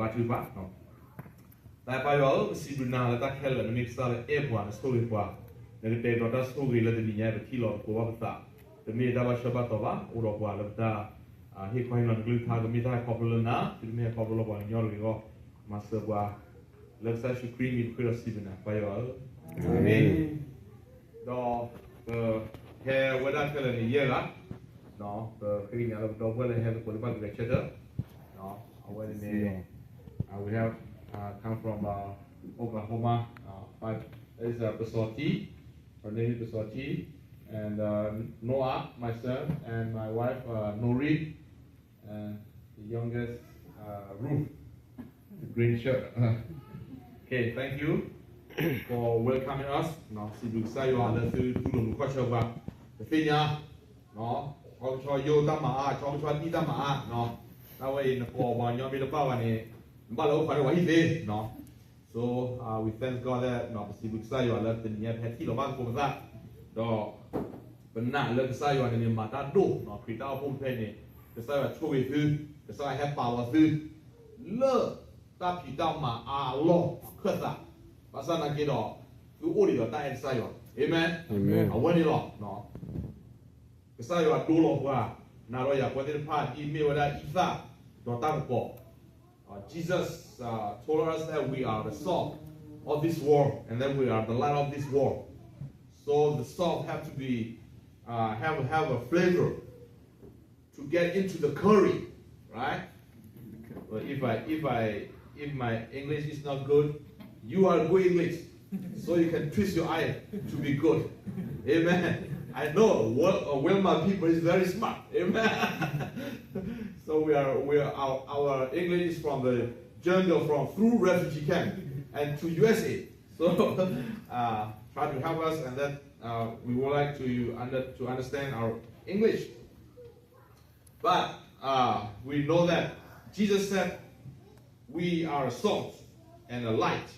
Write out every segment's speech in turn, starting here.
ဘါထုကဖၣ်. တၢ်အဲၣ်ပၢ်ယွၤဧၢ, ပစံးဘျုးနၤလၢတၢ်ခဲလၢာ်, နမ့ၢ်ကစၢ်လၢအဲၣ်ပှၤ နဆိၣ်ဂ့ၤပှၤ, နကတဲာ်ကတီၤတၢ်ဆိၣ်ဂ့ၤလၢတနံၤညါ ပထံၣ်လီၤသကိးဘၣ်ပသး, တမ့ၢ်တၢ်ဘၣ်ဆၢဘၣ်တီၤဘၣ်, အိၣ်ဒီးပှၤလၢပတၢ် ဟ့ၣ်ခီဟ့ၣ်နီၤနကလုၢ်ကထါ, ကမ့ၢ်တၢ်ဟဲခီဖျိလၢနၤ, သုတမ့ၢ်ဟဲခီဖျိလၢပှၤကညီတဂ့ၤအဂီၢ်, မၤစၢၤပှၤ, လၢကစၢ်ယ့ၣ်ၡူးခရံာ်မံၤတဃ့ဒီးစံးဘျုးနၤ ပၢ်ယွၤဧၢ, အၤမ့ၣ်. ဒီးပဟဲဝဲဒၣ်ခဲလၢာ်န့ၣ်ယဲၢ်ဂၤ, ပဃ့ကညးလၢပဒီပုၢ်ဝဲၢ်လၢဟဲသကိးလၢဘၣ်ကဂဲၤဆၢထၢၣ်, အဝဲန့ၣ်, we have, uh, come from, uh, Oklahoma, uh, but it's, uh, Pastor T. Her name is Pastor T. And, uh, Noah, my son, and my wife, uh, Nori, and the youngest, uh, Ruth, the green shirt. Okay, thank you for welcoming us. စံးဘျုးကစၢ်ယွၤလၢသုတူၢ်လိာ်မုာ်ခီၣ်ဆၢပှၤ, တသ့ၣ်ညါ ဆီကဆီယိၣ်တၢ်မၤအါ, ဆီကဆီဒံၣ်တၢ်မၤအါ, တၢ်ဝဲအံၤနကိးပှၤကညီမ့ၢ်တဘၣ်ဘၣ်န့ၣ်, နဘၣ်လၢအိၣ်ခီန့ၣ်ပှၤဟံၣ်သ့, so, uh, we thank God that, ပစံးဘျုးကစၢ်ယွၤလၢတနံၤညါပဟဲထံၣ်လီၤဘၣ်သကိးပသး, ဒီးပနာ်လၢကစၢ်ယွၤန့ၣ်န့ၣ်မၤတၢ်ဒိၣ်, ခရံာ်တၢ်အိၣ်ဖှိၣ်ဖဲန့ၣ်, ကစၢ်ယွၤဆိၣ်ဂ့ၤသု, ကစၢ်ယွၤဟဲပာ်လီၤသု လၢတၢ်ဖံးတၢ်မၤအါအလီၢ်အခၢၣ်သး, ဘၣ်ဆၣ်သနာ်က့ဒီး, သုအိၣ်ဒံးဒီးတၢ်အဲၣ်ကစၢ်ယွၤ, အၤမ့ၣ်, အဝဲန့ၣ်လီၤ. ကစၢ်ယွၤဒိလီၤပှၤ, နၤဒီးယၤပဝဲသ့ၣ်တဖၣ်ဒ်မ့ၢ်ဝဲဒၣ်အံသၣ်ဒီးတၢ်ကပီၤ, Jesus, uh, told us that we are the salt of this world and that we are the light of this world. So the salt have to be, uh, have, have a flavor to get into the curry, right? Well, if I, if I, if my English is not good, you are good English, so you can twist your eye to be good. Amen. I know, well, uh, Wilma people is very smart. Amen. So we are, we are, our, our English is from the jungle, from through refugee camp and to U S A. So, uh, try to help us, and that, uh, we would like to under, to understand our English. But, uh, we know that Jesus said we are salt and a light.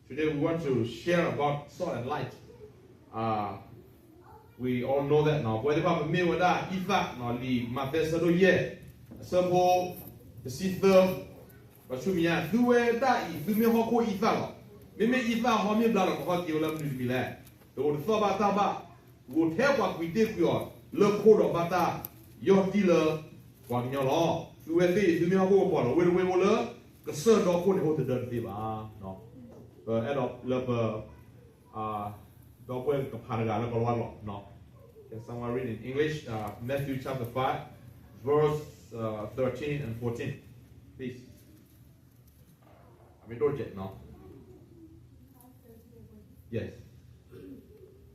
Today we want to share about salt and light. Uh, we all know that now. ပဝဲသ့ၣ်တဖၣ်ပမ့ၢ်ဝဲဒၣ်အံသၣ်, လံာ်မးသဲအဆၢဒိၣ်ယဲၢ်, အဆၢဖိတဆံသၢ, ပှၤဆူမဲာ်ညါ, သုဝဲဒၣ်အံၤ သုမ့ၢ်ဟီၣ်ခိၣ်အံသၣ်လီၤ. မ့မ့ၢ်အံသၣ်ဟီၣ်မ့ၢ်ဘျါဒီး ကဟီၣ်က့ၤဝဲလၢမနုၤတမံၤလဲၣ်. တအိၣ်တသီၣ်ဘၣ်တၢ်ဘၣ်, ဂိာ်ထဲပှၤကွံာ်တ့ၢ်ကွံာ်အီၤလၢခိဒီး ဘၣ်တၢ်ယီၢ်တံၢ်လၢပှၤကညီလီၤ. သုဝဲသ့ၣ်အံၤ သုမ့ၢ်ဟီၣ်ခိၣ်ကပီၤလီၤ. ဝ့ၢ်တဝ့ၢ်အိၣ်လၢကစၢၢ်ဒီခိၣ်န့ၣ် အိၣ်တဒၢတသ့ဘၣ်. ပအဲၣ်ဒိးလၢပ ဒီပုၢ်ဝဲၢ်ကဖးတဂၤလၢကလီလီၤ. Can someone read in English, uh, Matthew chapter five, verse, uh, thirteen and fourteen, please? I mean, don't check, no? Yes.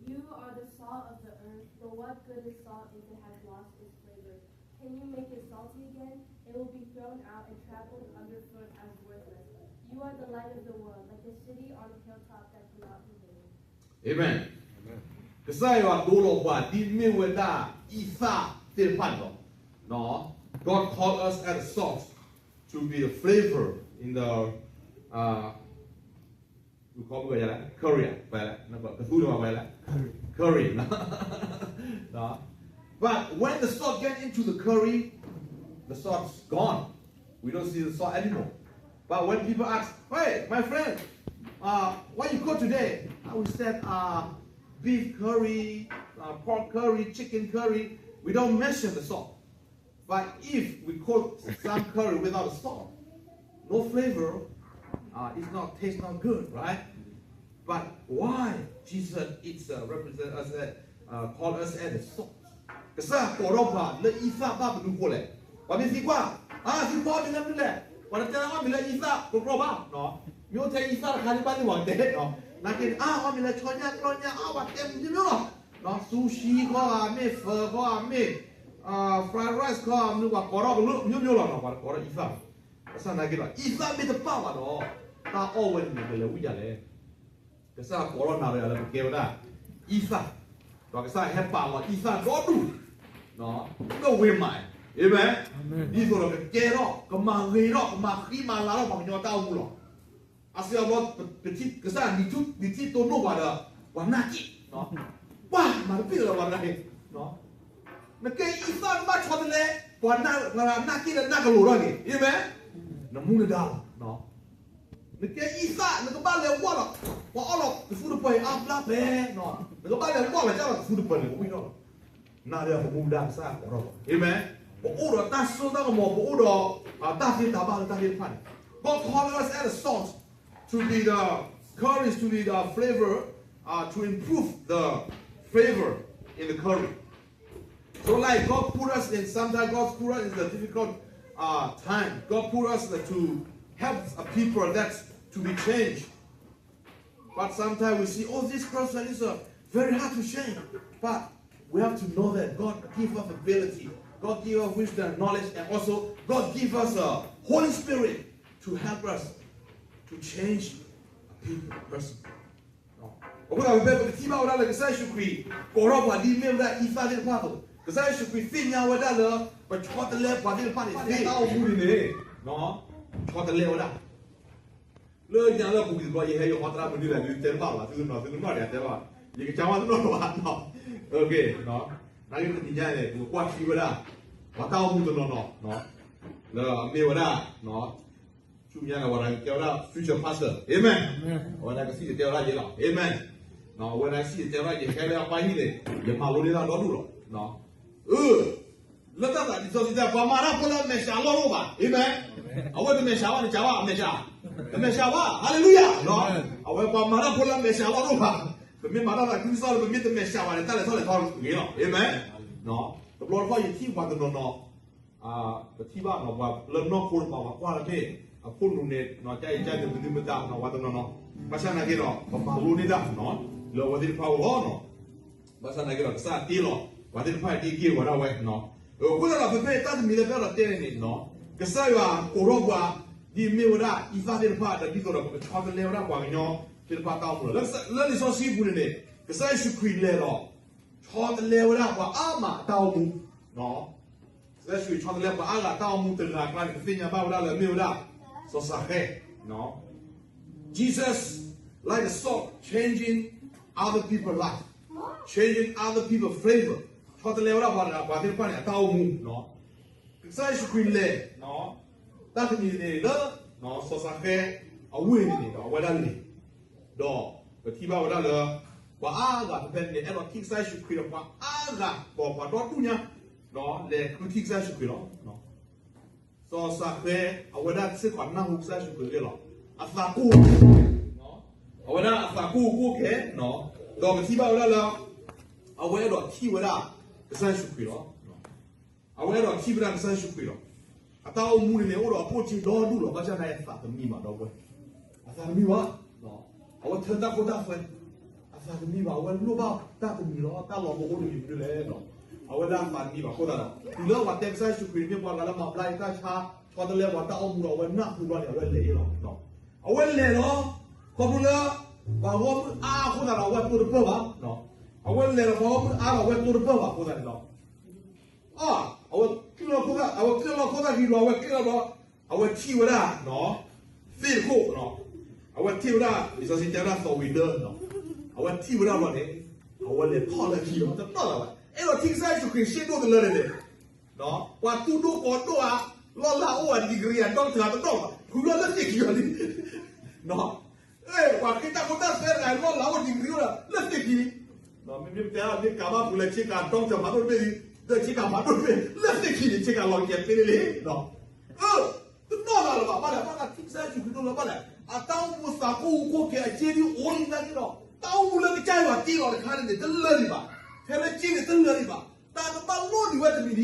You are the salt of the earth, but what good is salt if it has lost its flavor? Can you make it salty again? It will be thrown out and trampled underfoot as worthless. You are the light of the world, like a city on a hilltop that cannot be hidden. Amen. ကစၢ်ယွၤဒိလီၤပှၤဒ်မ့ၢ်ဝဲဒၣ်အံသၣ်သ့ၣ်တဖၣ်န့ၣ်လီၤ. God called us as salt to be a flavor in the, uh, we call it curry, ကသူန့ၣ် curry. But when the salt get into the curry, the salt's gone. We don't see the salt anymore. But when people ask, "Hey, my friend, uh, what you cook today?" Uh, we said, uh, "Beef curry, uh, pork curry, chicken curry." We don't mention the salt. But if we cook some curry without the salt, no flavor, uh, it's not taste not good, right? But why Jesus is, uh, represent us, uh, uh, call us as the salt? ကစၢ်ကိးထီၣ်ပှၤလၢအံသၣ်ဘၣ်မနုၤအဃိလဲၣ်. ပှၤမ့ၢ်သံကွၢ်, အါ သုကိးအီၣ်မ့ၤလၢမနုၤလဲၣ်. ပှၤတတဲအီၣ်မ့ၤလၢအံသၣ်တြီတြီဘၣ်. မ့ၢ်အိၣ်ထဲအံသၣ်တခါန့ၣ်ဘၣ်န့ၣ်ပှၤတဲ, နာ်က့န့ၣ် အါ အီၣ်မ့ၤလၢဆီညၣ်ကျီညၣ် အါ ပှၤတဲမနုၤမနုၤလီၤ. ဆူၣ်ဆံၣ်ခီဧါ မ့ၢ် ဖၢ ခီဧါ မ့ၢ် fried rice ခီဧါ မနုၤ ပှၤကိးထီၣ်ကလုာ်မနုၤမနုၤလီၤ. ပှၤကိးထီၣ်အံသၣ်. ဘၣ်ဆၣ်နာ်က့ဒီး အံသၣ်မ့ၢ်တဘၣ်ဘၣ်ဒီး တၢ်အီၣ်ဝဲန့ၣ် ကလဲၤဝံၣ်ဒ်လဲၣ်. ကစၢ်ကိးထီၣ်နၤဒီးယၤလၢပကဲဝဲဒၣ်အံသၣ်, ဒီးကစၢ်ဟဲပာ်လီၤအံသၣ်ဒီဒူၣ် ကဝ့ၤမး, အၤမ့ၣ်, ဒ်သိးဒီးကကဲထီၣ် ကမၤဂ့ၤထီၣ် ကမၤဃံမၤလၤထီၣ်ပှၤကညီတၢ်အိၣ်မူလီၤ. အစံးအဘျီ ကစၢ်နံၤထူၣ်နံၤထံၣ်တိၢ်နီၣ်ပှၤဒီး ပှၤနာ်က့ၣ်, ပှၤမၤတပ့ၢ်လၢပှၤနာ်က့ၣ်, နကဲအံသၣ်နဘၣ်ဆီတလဲ ပှၤနာ်က့ၣ်လၢနၢ်ကလိၤထီၣ်က့ၤ, အၤမ့ၣ်. နမူနဒါလီၤ. နကဲအံသၣ် နကဘၣ်လဲၤဝၢ်လီၤ, ပှၤအီၣ်လီၤတသူတပၢၢ်အံၤအါဘျါဖဲ, နကဘၣ်လဲၤဝၢ်လီၤကၢ်လီၤတသူတပၢၢ်န့ၣ် ကဝံၣ်ထီၣ်လီၤ. နၤဒီးပမူဒါကစၢ်ကိးထီၣ်ပှၤ, Amen. ပအိၣ်ဒီးတၢ်စိတၢ်ကမီၤ ပအိၣ်ဒီးတၢ်သ့တၢ်ဘၣ်လၢတၢ်သ့ၣ်တဖၣ်န့ၣ်, God called us as a salt to be the curries, to be the flavor, uh, to improve the flavor in the curry. So like God put us in, sometimes God put us in the difficult uh, time. God put us to help a people that to be changed. But sometimes we see, oh, this person is uh, very hard to change. But we have to know that God give us ability. God give us wisdom, knowledge, and also God give us a Holy Spirit to help us to change a people, person. အဃိသတး ပမ့ၢ်ပကထံၣ်ဘၣ်ဝဲဒၣ်လၢကစၢ်ယ့ၣ်ၡူးခရံာ် ကိးထီၣ်ပှၤဒ်မ့ၢ်ဝဲဒၣ်အံသၣ်သ့ၣ်တဖၣ်အသိး, ကစၢ်ယ့ၣ်ၡူးခရံာ်သ့ၣ်ညါဝဲဒၣ်လၢ ပဆီတလဲပှၤသ့ၣ်တဖၣ်န့ၣ် သ့ၣ်တၢ်အိၣ်မူန့ၣ်န့ၣ်, ဆီတလဲဝဲဒၣ် လၢညါလၢပူၤကွံာ်တဘျီ ယဟဲယဟီသရၣ်မနုၤလဲၣ် သုတဲတဘၣ်ဘၣ်, သုကနီၤ သုကနီၤဒၣ်တဲဘၣ်, ယကစၢ်ဝါတနီၤဘၣ်, နာ်က့တနံၤညါန့ၣ် ပကကွၢ်ထံဝဲဒၣ် ပှၤတၢ်အိၣ်မူတနီၤနီၤ, လၢအမ့ၢ်ဝဲဒၣ် ဆူညါန့ၣ် ဝဲဒၣ်ကဲဝဲဒၣ် future pastor, Amen. အဝဲဒၣ်ကစံၣ်တဲဝဲဒၣ်ယဲလီၤ, Amen. အဝဲဒၣ်ကစံၣ်တဲဝဲဒၣ်ယဲ ဟဲလၢအပှၤဟံၣ်န့ၣ် ယမၤလိန့ၢ်တၢ်ဒီဒူၣ်လီၤ. လၢတၢ်သးဒ်သိးစံးတၢ် ပှၤမၤတၢ်ဖိလၢအမဲာ်ဆှးအလီၢ်တအိၣ်ဘၣ်, Amen. အဝဲတမဲာ်ဆှးဘၣ် နစံးဘၣ်အမဲာ်ဆှး, တမဲာ်ဆှးဘၣ်, ဟါလ့လူယၤ, အဝဲပှၤမၤတၢ်ဖိလၢအမဲာ်ဆှးအလီၢ်တအိၣ်ဘၣ်, ပမ့ၢ်မၤတၢ်သးခုကစီၣ်လၢပမ့ၢ်တမဲာ်ဆှးဘၣ်န့ၣ် တၢ်လဲၤထီၣ်လဲၤထီဂ့ၤလီၤ, Amen. တဘျီတခီၣ်ယထံၣ်ပှၤတနီၤနီၤ ပထံၣ်ဘၣ်နီၤ ပှၤလၢနီၢ်ခိတပၤ ပှၤကွၢ်လၢမ့ၢ်အခိၣ်နူာ်န့ၣ် ကၢ်အံၤကၢ်န့ၣ် ပဒုပတၢ်နီၤ ပှၤတနီၤနီၤ, ဘၣ်ဆၣ်နာ်က့ဒီး ပမၤလိန့ၢ်တၢ်နီၤ လၢအဝဲသ့ၣ်တဖၣ်အဂီၢ်နီၤ, ဘၣ်ဆၣ်နာ်က့ဒီး ကစၢ်တ့လီၤ ပှၤသ့ၣ်တဖၣ်တ့က့ၢ်ဝဲဒၣ်ဝဲ, အဃိသတးဒီး ဖဲဖဲတၢ်တမံၤလၢပအဲၣ်ဒိးတဲန့ၣ်နီၤ ကစၢ်ယွၤကိးထီၣ်ပှၤ ဒ်မ့ၢ်ဝဲဒၣ်အံသၣ်သ့ၣ်တဖၣ် ဒီးဒ်သိးဒီး ပကဆီတလဲဝဲဒၣ်ပှၤကညီသ့ၣ်တဖၣ်တၢ်အိၣ်မူလီၤ. လၢလံာ်စီဆှံပူၤန့ၣ်န့ၣ် ကစၢ်ယ့ၣ်ၡူးခရံာ်လဲၤဒီး ဆီတလဲဝဲဒၣ်ပှၤအါမးအတၢ်အိၣ်မူ, ကစၢ်ယ့ၣ်ၡူးခရံာ်ဆီတလဲပှၤအါဂၤတၢ်အိၣ်မူတဂၤအကျါန့ၣ် ပသ့ၣ်ညါဘၣ်ဝဲဒၣ်လၢမ့ၢ်ဝဲဒၣ် စီၤစၤဃဲ, Jesus like a salt changing other people life, changing other people flavor, ဆီတလဲဝဲဒၣ်ပှၤတဂၤပှၤသ့ၣ်တဖၣ်န့ၣ် အတၢ်အိၣ်မူ, ကစၢ်ယ့ၣ်ၡူးခရံာ်လဲၤ တၢ်တမံၤန့ၣ်လၢ စီၤစၤဃဲအဝ့ၢ်န့ၣ်န့ၣ်ဒီး အဝဲဒၣ်လဲၤ ဒီးပထံၣ်ဘၣ်ဝဲဒၣ်လၢ ပှၤအါဂၤဖဲဖဲန့ၣ်န့ၣ် အဲၣ်ဒိးထံၣ်ကစၢ်ယ့ၣ်ၡူးခရံာ်ဒီး ပှၤအါဂၤ ပှၤဒီဒူၣ်ညါ လဲၤဃုထံၣ်ကစၢ်ယ့ၣ်ၡူးခရံာ်လီၤ. စီၤစၤဃဲ အဝဲဒၣ်စ့ၢ်ကီးနၢ်ဟူကစၢ်ယ့ၣ်ၡူးခရံာ်အဂ့ၢ်လီၤ. အသးကိၢ် အဝဲဒၣ်အသးကိၢ်ကိၢ်ခဲ ဒီးပထံၣ်ဘၣ်ဝဲဒၣ်လၢ အဝဲအဲၣ်ဒိးထံၣ်ဝဲဒၣ်ကစၢ်ယ့ၣ်ၡူးခရံာ်လီၤ. အဝဲအဲၣ်ဒိးထံၣ်ဝဲဒၣ်ကစၢ်ယ့ၣ်ၡူးခရံာ်လီၤ. အတၢ်အိၣ်မူန့ၣ်န့ၣ် အိၣ်ဒီးအကျိၣ်စ့ဒီဒူၣ်လီၤ. ဘၣ်ဆၣ်သနာ်က့ အသးတမံဘၣ်ဒီပုၢ်ဝဲၢ်, အသးတမံဘၣ်. အဝဲထၢတၢ်ခိတၢ်သွဲ အသးတမံဘၣ်. အဝဲလိၣ်ဘၣ်တၢ်တမံၤလီၤ. တၢ်လီၢ်ကအိၣ်တမံၤမနုၤလဲၣ်. အဝဲဒၣ်အသးတမံဘၣ်အဃိသတးဒီး တုၤလၢပှၤတဲကစၢ်ယ့ၣ်ၡူးခရံာ်န့ၣ် မ့ၢ်ပှၤဂၤလၢမၤဘျါအံသၣ်ဆါ ဆီတလဲပှၤတၢ်အိၣ်မူဒီး အဝဲနၢ်ဟူဘျီန့ၣ် အဝဲလဲၤလီၤ. အဝဲလဲၤလီၤ. ခီဖျိလၢ ပှၤဂီၢ်မုၢ်အါအဃိသတးဒီး အဝဲတိၢ်တပၢၢ်ဘၣ်. အဝဲလဲၤလီၤ ပှၤဂီၢ်မုၢ်အါဒီး အဝဲတိၢ်တပၢၢ်ဘၣ်အဃိသတးန့ၣ်ဒီး အဝဲကျဲလီၤခိၣ်သၣ်, အဝဲကျဲလီၤခိၣ်သၣ်ခံဘျီ အဝဲကျဲလီၤဘျီ အဝဲထံၣ်ဝဲဒၣ် သ့ၣ်တခိၣ်, အဝဲထံၣ်ဝဲဒၣ် လံာ်စီဆှံတဲဝဲဒၣ်သီၣ်ဝံၤဒၢ, အဝဲထံၣ်ဝဲဒၣ်ဘျီန့ၣ် အဝဲလဲၤထီၣ်လၢခံလီၤ. တနီၣ်လၢၤဘၣ်. အဲၣ်ဒိးထံၣ်ကစၢ်ယ့ၣ်ၡူးခရံာ်ရှ့ဒိၣ်တလၢန့ၣ်န့ၣ် ပှၤသူဒိၣ်ကီဒိၣ်ဧါ, လီၢ်လၤအိၣ်ဧါ, degree ဧါ, doctor တနီၣ်လၢၤဘၣ်. ဃုာ်လီၤလၢသ့ၣ်ခံလီၤလံ ပှၤဃ့တၢ်ခိတၢ်သွဲတဂၤ လီၢ်လၤအိၣ် degree အိၣ်ဒီး လၢသ့ၣ်ခံလံ. မ့မ့ၢ်ပတဲမ့ၢ်ကၤဘၣ်ပူၤလၢဆ့ကၤ doctor မၤဒိၣ်တဘ့ၣ်လံ, ဒီးဆ့ကၤမၤဒိၣ်တဘ့ၣ် လၢသ့ၣ်ခံန့ၣ် ဆ့ကၤလီၤကဲးသ့လံ. တနီၣ်လၢၤဘၣ်. ဘၣ်လဲၣ်, ဘၣ်သးထံၣ်ကစၢ်ယ့ၣ်ၡူးခရံာ်ဒိၣ်လၢၤဘၣ်လဲၣ်. အတၢ်အိၣ်မူသးကိၢ်ကိၢ်ခဲအစ့ဒ်အိၣ်လံနာ်က့ဒီး တၢ်အိၣ်မူလၢကစၢ်ယွၤတ့လီၤတခါန့ၣ်န့ၣ် တလၢာ်ဒံးဘၣ်. ထဲလၢစ့န့ၣ်တလၢာ်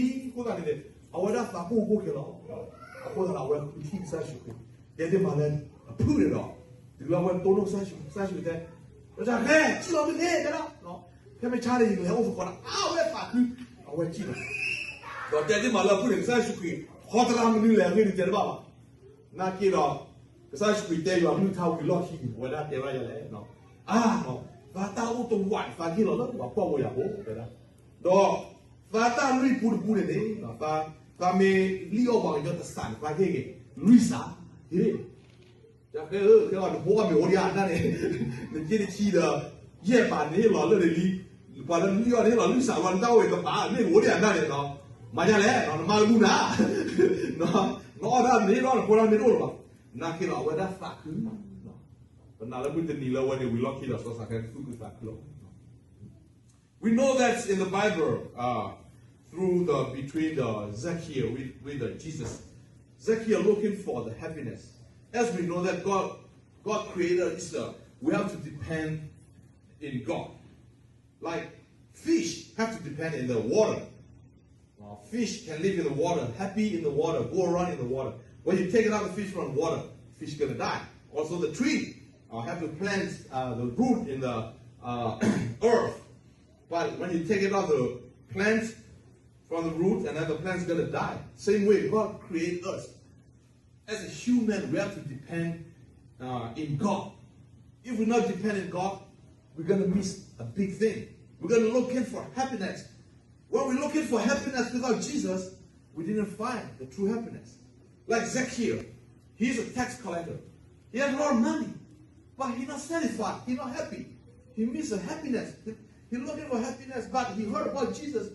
ဒံးဘၣ်. တၢ်ကဘၣ်လိၣ်ဒံးဝဲတမံၤဒံးအဃိသတးန့ၣ်န့ၣ် အဝဲဒၣ်သးကိၢ်ကိၢ်ခဲလီၤ. အဃိသတးဒီး အဝဲဃုထံၣ်ကစၢ်ယ့ၣ်ၡူးခရံာ် တဲသ့မးလၢအဖုၣ်န့ၣ်ဒီး တုၤလၢအဝဲတိၢ်နီၣ်ကစၢ်ယ့ၣ်ၡူး, ကစၢ်ယ့ၣ်ၡူးတဲ, ကစၢ်ဃဲ စံၣ်လီၤမ့ၢ်န့ၣ်တဲဒၣ်, ဖဲမ့ၢ်ဆါန့ၣ် ယကလဲၤအိၣ်သကိးနၤ, အဝဲသးခု, အဝဲစံၣ်လီၤ. ဒီးတဲသ့မးလၢအဖုၣ်န့ၣ် ကစၢ်ယ့ၣ်ၡူးခရံာ် ဟီသရၣ်မနုၤလဲၣ်အဂ့ၢ်န့ၣ် တဲတဘၣ်ဘၣ်. နာ်က့ဒီး ကစၢ်ယ့ၣ်ၡူးခရံာ်တဲယွၤအကလုၢ်ကထါဝံၤအလီၢ်ခံန့ၣ် အဝဲဒၣ်တဲဘၣ်ယၤလဲၣ်, အါ, သးတၢ်အိၣ်တဝးန့ၣ် သးဟ့ၣ်လီၤလၢပှၤဖှီၣ်ဖိယာ်ဖိ တဲဒၣ်, ဒီး သးတၢ်လွံၢ်ပူတပူန့ၣ်န့ၣ် သးမ့ၢ်လံၣ်အီၣ်ပှၤကညီတစးန့ၣ် သးဟ့ၣ်ဂ့ၤ လွံၢ်စး, ဟ့ၣ်, ယဃဲဧၢ, ခဲအံၤနဖိအီၣ်မ့ၤအိၣ်ဒံးဧါ နန့ၣ်, နစ့တဆံဒီး ယဲၢ်ပာ်န့ၣ်လီၤလၢာ်န့ၣ်လံ, ပှၤလၢလံၣ်အီၣ်န့ၣ်လီၤ လွံၢ်စးလီၤ နတၢ်အိၣ်ဝဲကပာ် မ့ၢ်အိၣ်ဒံးဧါ နန့ၣ်, မၤညါလဲၣ် နမါကဒူနၤ, န နအီၣ်တၢ်မ့ၢ်လီၤ နဖိတၢ်မ့ၢ်တအိၣ်လၢၤဘၣ်. နာ်က့ဒီး အဝဲဒၣ်သးခု, ပနာ်လၢမုၢ်တနံၤလၢအဝဲန့ၣ် ဝံၤလီၢ်ခံဒီး စီၤစးခဲသူၣ်ခုသးခုလီၤ. We know that in the Bible, uh, through the between the Zacchaeus with, with the Jesus, Zacchaeus looking for the happiness. As we know that God, God created is uh, we have to depend in God. Like fish have to depend in the water. Uh, fish can live in the water, happy in the water, go around in the water. When you take it out the fish from water, fish gonna die. Also the tree uh, have to plant uh, the root in the uh, earth. But when you take it out the plant from the root and then the plant's gonna die. Same way, God created us. As a human, we have to depend uh, in God. If we not depend in God, we're gonna miss a big thing. We're gonna looking for happiness. When we looking for happiness without Jesus, we didn't find the true happiness. Like Zacchaeus, he's a tax collector. He has a lot of money, but he not satisfied. He not happy. He miss the happiness. He, he looking for happiness, but he heard about Jesus.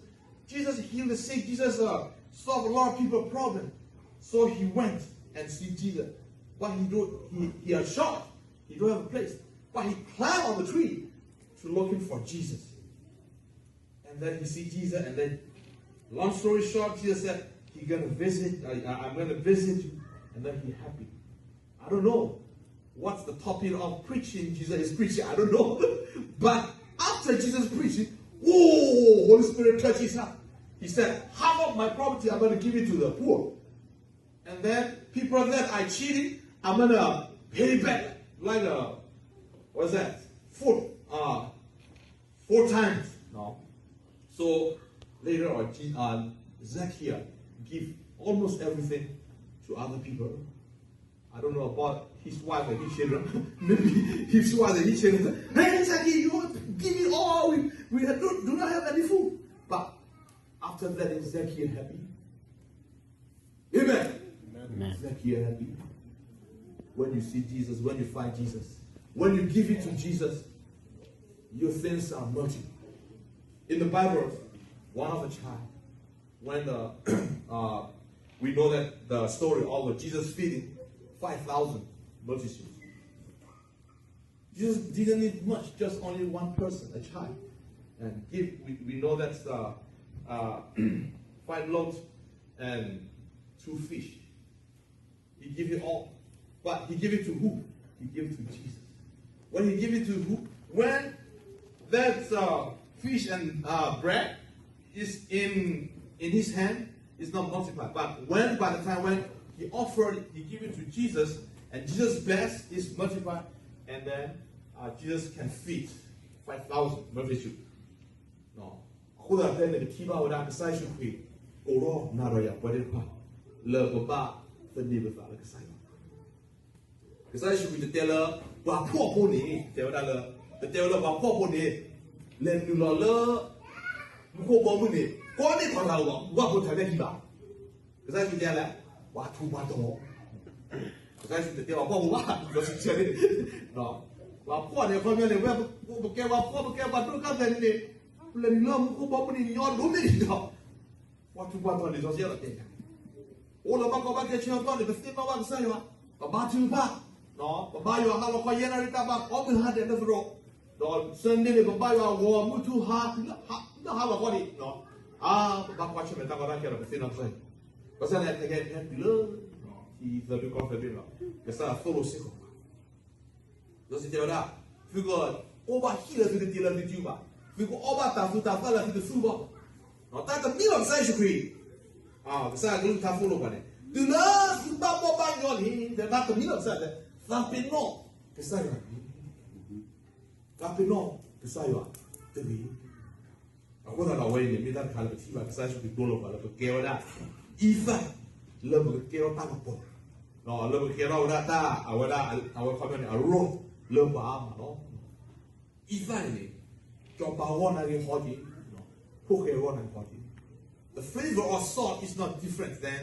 Jesus healed the sick. Jesus uh, solved a lot of people problem. So he went and see Jesus. But he don't, he, he are short. He don't have a place. But he climbed on the tree to looking for Jesus. And then he see Jesus, and then, long story short, Jesus said, he gonna visit, uh, I'm gonna visit you, and then he happy. I don't know what's the topic of preaching Jesus is preaching, I don't know. But after Jesus preaching, whoa, Holy Spirit touch his heart. He said, half of my property I'm gonna give it to the poor. And then people that I cheated, I'm gonna pay back like a, what's that? Four, uh, four times. No. So later on, Je- uh, Zacchaeus give almost everything to other people. I don't know about his wife and his children. Maybe his wife and his children. Hey, Zacchaeus, you want to give it all? We, we do, do not have any food. But after that, is Zacchaeus happy? Amen. Amen. Zacchaeus happy. When you see Jesus, when you find Jesus, when you give it to Jesus, your things are multiplied. In the Bible, one of the child, when the, uh, we know that the story of Jesus feeding five thousand multitudes. Jesus didn't need much, just only one person, a child. And give, we, we know that's uh, uh, five loaves and two fish. He give it all. But he give it to who? He give it to Jesus. When he give it to who? When that uh, fish and uh, bread is in in his hand, it's not multiplied. But when by the time when he offered, he give it to Jesus, and Jesus bless, it's multiplied, and then uh, Jesus can feed five thousand multitude. အဃိသတးဖဲန့ၣ် ပထံၣ်ဘၣ်ဝဲဒၣ်ကစၢ်ယ့ၣ်ၡူးခရံာ် ကိးထီၣ်နၤဒီးယၤပှၤသ့ၣ်တဖၣ် လၢပဘၣ်သန့ၤပသးလၢကစၢ်ယွၤ ကစၢ်ယ့ၣ်ၡူးခရံာ်တတဲလၢ ပှၤဖှီၣ်ဖိန့ၣ် တဲဝဲဒၣ်လၢ တတဲဝဲလၢပှၤဖှီၣ်ဖိန့ၣ် လဲၤနုာ်လီၤလၢ မူခိၣ်ဘီမုၢ်န့ၣ် ကိးန့ၢ်ပှၤတၢ်အိၣ်ဘၣ် ပှၤဖိတၢ်ဒဲးဟံၣ်ဘၣ်. ကစၢ်ယ့ၣ်ၡူးတဲလဲၣ် ပှၤထူးပှၤတီၤ ကစၢ်ယ့ၣ်ၡူးတတဲပှၤဖှီၣ်ဖိဘၣ် ဒီးစံးဆၢန့ၣ် ပှၤဖှီၣ်န့ၣ် အခီပညီန့ၣ် ဝဲပကဲပှၤဖှီၣ် ပကဲပှၤဒိၣ်ကါသဲးန့ၣ် ပလဲၤနုာ်လၢမူခိၣ်ဘီမုၢ်န့ၣ် ညီဒိၣ်မ့ၢ်ဒံးဒီး ပှၤထူးပှၤတီၤန့ၣ် စီဆှံအဲၣ်ဒိးတဲညါ အိၣ်လၢဘၣ်ကီဘၣ်ခဲဆ့အသီၣ်န့ၣ် ပသ့ၣ်နီၣ်ဘၣ်ကစၢ်ယွၤ, ပဘါထုကဖၣ်, ပဘါယွၤဟါလီၤခီယဲၢ်နၣ်ရံၣ်တၢ်ဘါ ကိးမုၢ်ဟါဒဲးလၢသရိာ်, ဒီး Sunday န့ၣ် ပဘါယွၤဂီၤမုၢ်ထူၣ်ဟါ လၢဟါလီၤခီန့ၣ်, အါ ပဘၣ်ကွၢ်ဆၢၣ်မဲာ်တၢ်ကီတၢ်ခဲဒီး ပသ့ၣ်နီၣ်ကစၢ်ယွၤ, ဘၣ်ဆၣ်န့ၣ်ခဲခဲတုၤလၢ ထံသၢဘ့ၣ်ကီၢ်သၢဘ့ၣ်လီၤ, ကစၢ်ယွၤသိၣ်လိစ့ၢ်ကီးပှၤ ဒီးစံးတဲဝဲဒၣ်, သုကအိၣ်ဘၣ်ဟံၣ်လၢသုကတ့လၢသုစုဘၣ်, သုကအီၣ်ဘၣ်တၢ်သူတၢ်သၣ်လၢသုတသူဘၣ်, တၢ်တမံၤလီၤကစၢ်ယ့ၣ်ၡူးခရံာ်, ကစၢ်ယွၤကလုၢ်ကထါသိၣ်လိပှၤန့ၣ်, တုၤလၢသုဘၣ်ဘီၣ်ဘၣ်ညီန့ၣ် တၢ်တမံၤလီၤကစၢ်ယွၤ, သးပ့ၤနီၣ်ကစၢ်ယွၤတဂ့ၤ, သးပ့ၤနီၣ်ကစၢ်ယွၤတဂ့ၤ. အဃိသတးဒီးအဝဲအံၤန့ၣ် မ့ၢ်တၢ်တခါလၢပထံၣ်ဘၣ်ကစၢ်ယ့ၣ်ၡူးခရံာ်သိၣ်လိပှၤလၢပကဲဝဲဒၣ် အံသၣ် လၢပကကဲထီၣ်တၢ်ကပီၤ, လၢပကကဲထီၣ်ဝဲဒၣ်တၢ်အဝဲဒၣ်အဝဲခီပညီန့ၣ် အရိၣ်လၢပှၤအါမးလီၤ. အံသၣ်န့ၣ်န့ၣ် ကၠီၤပၤဂီၢ်နာ်က့ဟီက့ၤ, ဖိၣ်ဃဲဂီၢ်နာ်က့ဟီက့ၤ, the flavor of salt is not different than